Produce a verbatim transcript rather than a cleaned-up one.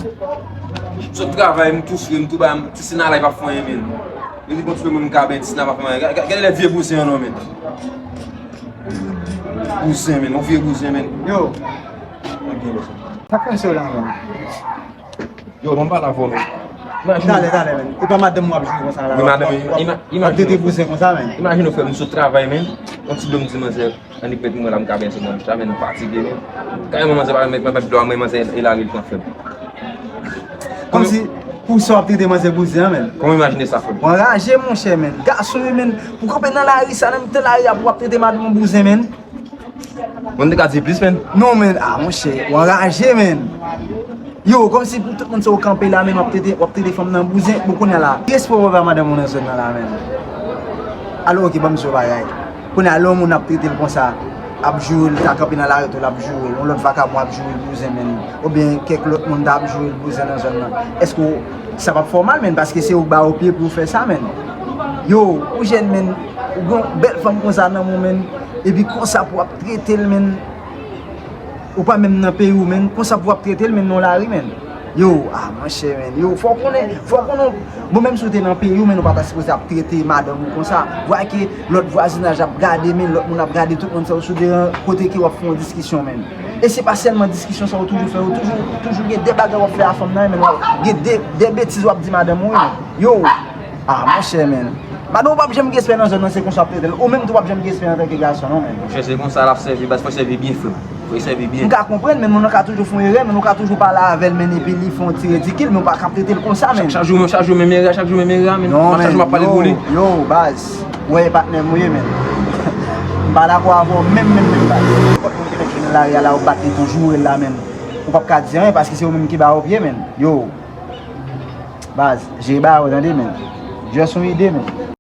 M sot travay, m tou fre, m tou ba, m ti sina la, li p ap fè anyen, men. Li di, bon, ti mwen, m ka bay ti sina, pa fè anyen. Ga- ga- Gade lè vye bouzen an non, men. Bouzen, men, yon vye bouzen, men. Yo. Sa k pase w la, men? Yo, ban m pale avè w, men. Imajine. Talè, talè, men. E pa madanm w ap joure konsa la. Wi, madanm, w ap, ima- w ap imajine. Trete bouzen konsa, men. Imajine w, frè m, m sot travay, men. Yon ti dlo m di manzè. Annik met mwen la, m ka benyen sou manch la, men m fatige, men. Kay manman se pa met mwen pèp dlo a, mwen manzè e lari l pran flèm. Kòmsi pou sa w ap trete manzè bouzen an, men. Kòman imajine sa, frè m? W anraje, monchè, men. Gason yo, men, pou kanpe nan lari sa, nan mitan lari a, pou w ap trete madanm ou bouzen, men. Mwen te ka di plis, men. Non, men, ah, monchè, w anraje, men. Yo, kòmsi pou tout moun sa w kanpe la, men w ap trete, w ap trete fanm nan bouzen, bon, kounye a la. Ki respè w ba madanm ou nan zòn nan la, men? Alò, oke, ban m di w bagay. Kounye a, lè yon moun ap trete l konsa, ap joure l, ta kanpe nan lari tou, l ap joure l. Yon lòt vakabon ap joure l bouzen, men. Oubyen kèk lòt moun ta ap joure l bouzen nan zòn nan. Èske w, sa p ap fè w mal, men? Paske se ou k ba yo pye pou yo fè sa, men. Yo, ou jèn, men. Ou gen yon bèl fanm konsa nan men w, men. Epi konsa pou w ap trete l, men. Ou pa menm nan peyi w, men. Konsa pou w ap trete l, men, nan lari, men. Yo, ah, monchè, men. Yo, fò w konnen, fò w konnen. Bon, menm si w te nan peyi w, men, ou pa ta sipoze ap trete madanm ou konsa. Vwè ke lòt vwazinaj ap gade, men, lòt moun ap gade, tout moun sa yo sou deran kote ke w ap fè yon diskisyon, men. E se pa sèlman diskisyon sa yo toujou fè, yo toujou, toujou gen de bagay w ap fè a fanm nan, men, w ap gen de, de betiz w ap di madanm ou, men. Yo, ah, monchè, men. Madanm ou p ap janm gen respè nan zòn nan, se konsa w ap trete l. Ou menm tou w p ap janm gen respè antanke gason, non, men. Monchè, se konsa l ap sèvi, baz, fò sèvi byen, frè m. Fò l sèvi byen. M ka konprann, men moun nan ka toujou fè yon erè, men nou ka toujou pale avè l, men epi li fè yon ti ridikil, men ou pa ka trete l konsa, men. Chak jou, chak jou menm erè, chak jou menm erè a, men. Non, chak jou m ap pale pou li. Yo, baz, ou wè e patnè m ou ye, men. M pa dakò avè w menm, menm, menm, baz. Nenpòt moun ki mèt jwenn nan lari a la, ou bat li tou, joure l la, men. Ou p ap ka di anyen, paske se ou menm ki ba yo pye, men. Yo, baz, jere bagay ou tande, men. Just yon ide, men.